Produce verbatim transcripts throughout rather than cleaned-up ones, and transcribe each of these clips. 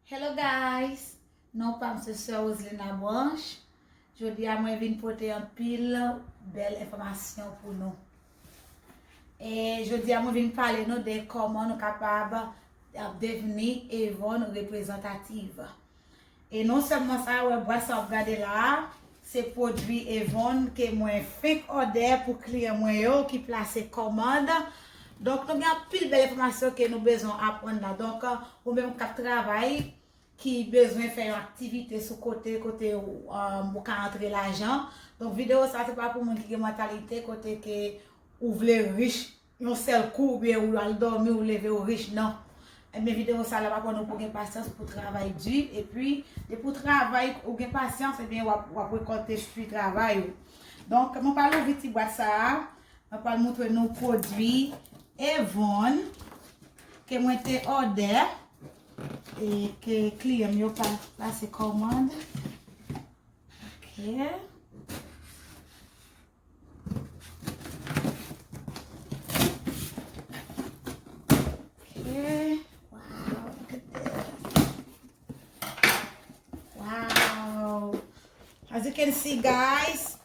Hello guys! Non pa m se sè Roseline Labranche. Jodi a mwen vin pote anpil bèl enfòmasyon pou nou. E jodi a mwen vin pale nou de kòman nou kapab ap devni Avon reprezantativ. E non sèlman sa, wè bwat sa w ap gade la a, se pwodui Avon ke mwen fenk òdè pou kliyan mwen yo ki plase kòmand. Donk nou gen anpil bèl enfòmasyon ke nou bezwen aprann la. Donk ou menm k ap travay, ki bezwen fè yon aktivite sou kote, kote ou, um, ou ka antre lajan. Donk videyo sa se pa pou moun ki gen mantalite kote ke ou vle rich yon sèl kou oubyen ou al dòmi ou leve ou rich, non. Ebyen videyo sa la pa pou nou pou gen pasyans pou travay di, epi depi ou travay ou gen pasyans, ebyen w ap, w ap rekòlte fwi travay ou. Donk mwen pral ouvri ti bwat sa a. Mwen pral montre nou pwodui Avon ke mwen te òdè e ke kliyan m yo pa plase kòmand. Ok. Ok. Wow, look at this. Wow. As you can see, guys,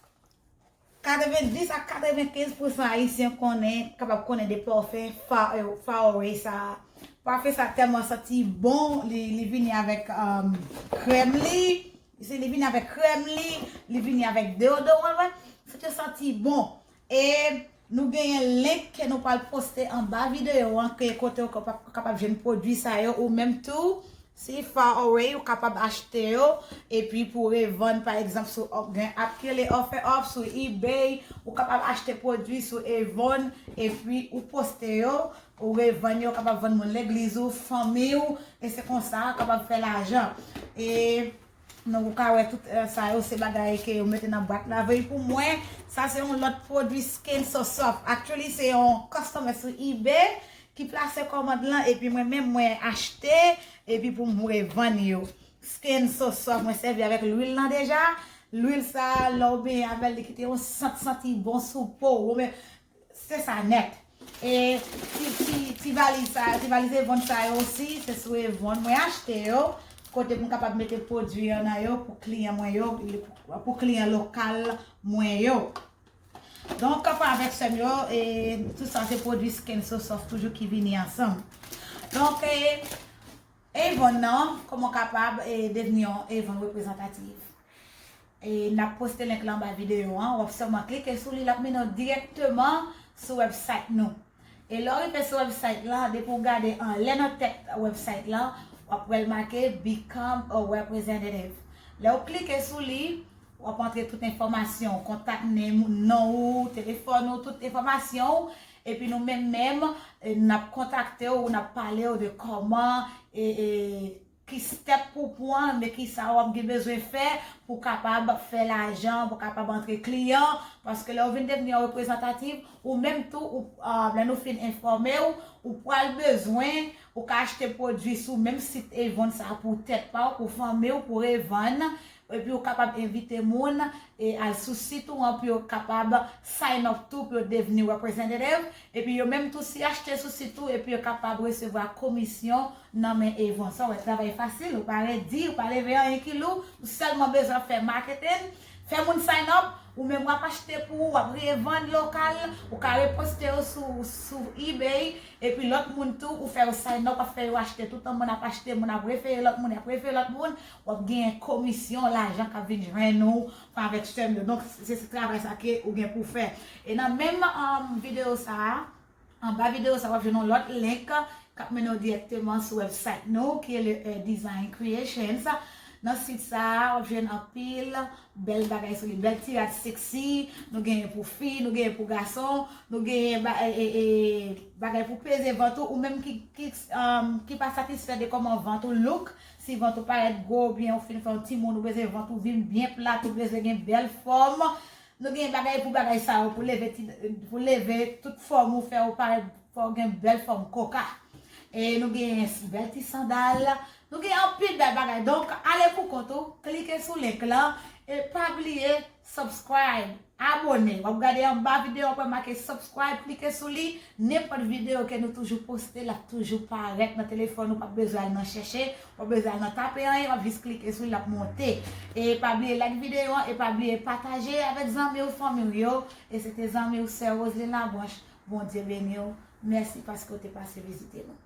katrevendis a katrevenkenz pousan Ayisyen konnen, kapab konnen de pafè Far, Far Away sa a. Pafè sa tèlman santi bon, li, li vini avèk, um, krèm li. Si li vini avèk krèm li, li vini avèk deodoran, wè. Sa te santi bon. E nou genyen link ke nou pral poste anba videyo an, ke kote ou kapab, kapab jwenn pwodui sa yo, ou menm tou, si Far Away, ou kapab achte yo, epi pou revann, pa egzanp, sou, gen app ki rele OfferUp, sou eBay, ou kapab achte pwodui sou Avon, epi ou poste yo, ou revann yo, ou kapab vann moun legliz ou, fanmi w, e se konsa, ou kapab fè lajan. E nou ka wè tout, eh, sa yo, se bagay ke yo mete nan bwat la. Vre pou mwen, sa se yon lòt pwodui Skin So Soft. Actually, se yon customer sou eBay ki plase kòmand lan, epi mwen menm mwen achte, epi pou m revann yo. Skin So Soft, mwen sèvi avèk lwil lan deja. Lwil sa, lè w benyen avè l, li kite yon sant santi bon sou po w. Ou men, se sa nèt. E ti, ti, ti valiz sa, ti valiz Avon sa yo osi, se sou Avon mwen achte yo. Kote pou m kapab mete pwodui an nan yo pou kliyan mwen yo, pou kliyan lokal mwen yo. Donk, ansanm avèk sè m yo, e tout sa se pwodui Skin So Soft toujou ki vini ansanm. Donk, e, Avon nan, kòman w kapab, e, devni yon Avon reprezantativ. E n ap poste link la anba videyo an, w ap sèlman klike sou li, l ap mennen w dirèkteman sou website nou. E lè w rive sou website la, depi w gade anlè nan tèt website la, w ap wè l make Become a Representative. Lè w klike sou li, w ap antre tout enfòmasyon w, kontak nen, non ou, telefòn ou, tout enfòmasyon w. Epi nou menm menm, e, n ap kontakte w, n ap pale w de kòman, e, e, ki step pou w pran, men kisa w ap gen bezwen fè pou w kapab fè lajan, pou w kapab antre kliyan. Paske lè w vin devni yon reprezantativ, ou menm tou, ou, ah, lè nou fin enfòme w, ou pral bezwen, ou ka achte pwodui sou menm sit Avon sa a pou tèt pa w, pou fanmi w, pou revann. Epi ou kapab envite moun e al sou sit ou an pou yo kapab sign up tou pou yo devni representative. Epi yo menm tou si achte sou sit ou epi yo kapab resevwa komisyon nan men Avon. Sa w wè, travay fasil, ou pa redi, ou pa leve anyen ki lou, ou sèlman bezwen fè marketing, fè moun sign up, ou menm w ap achte pou ou, w ap revann lokal, ou ka reposte yo sou, sou eBay, epi lòt moun tou, ou fè yo sign up, w ap fè yo achte, toutan moun ap achte, moun ap refere lòt moun, y ap refere lòt moun, w ap genyen komisyon, lajan k ap vin jwenn ou, ansanm avèk sè m yo. Donk, se, se travay sa ke ou gen pou fè. E nan menm, um, videyo sa a, anba videyo sa a, w ap jwenn yon lòt link k ap mennen w dirèkteman sou website nou, ki rele, eh, Design Creations. Nan sit sa a, w ap jwenn anpil bèl bagay sou li, bèl ti rad sexy, nou genyen pou fi, nou genyen pou gason, nou genyen ba-, e, e, e, bagay pou peze vant ou, ou menm ki, ki, um, ki pa satisfè de kòman vant ou look, si vant ou parèt gwo oubyen ou fin fè yon timoun, ou bezwen vant ou vin byen plat, ou bezwen gen bèl fòm. Nou gen bagay pou bagay sa yo, pou leve ti, pou leve tout fòm ou, fè ou parèt, fè ou gen bèl fòm koka. E nou gen bèl ti sandal, nou gen anpil bèl bagay. Donk, ale pou kont ou, klike sou link lan, e pa bliye subscribe, abòne. W ap gade anba videyo, w ap wè make subscribe, klike sou li. Nenpòt videyo ke nou toujou poste, l ap toujou parèt nan telefòn ou, p ap bezwen al nan chèche, p ap bezwen al nan tape anyen, w ap jis klike sou li, l ap monte. E pa bliye like videyo an, e pa bliye pataje avèk zanmi w, fanmi w yo. E se te zanmi w, sè Roseline Labranche. Bondye beni w. Mèsi paske w te pase vizite nou.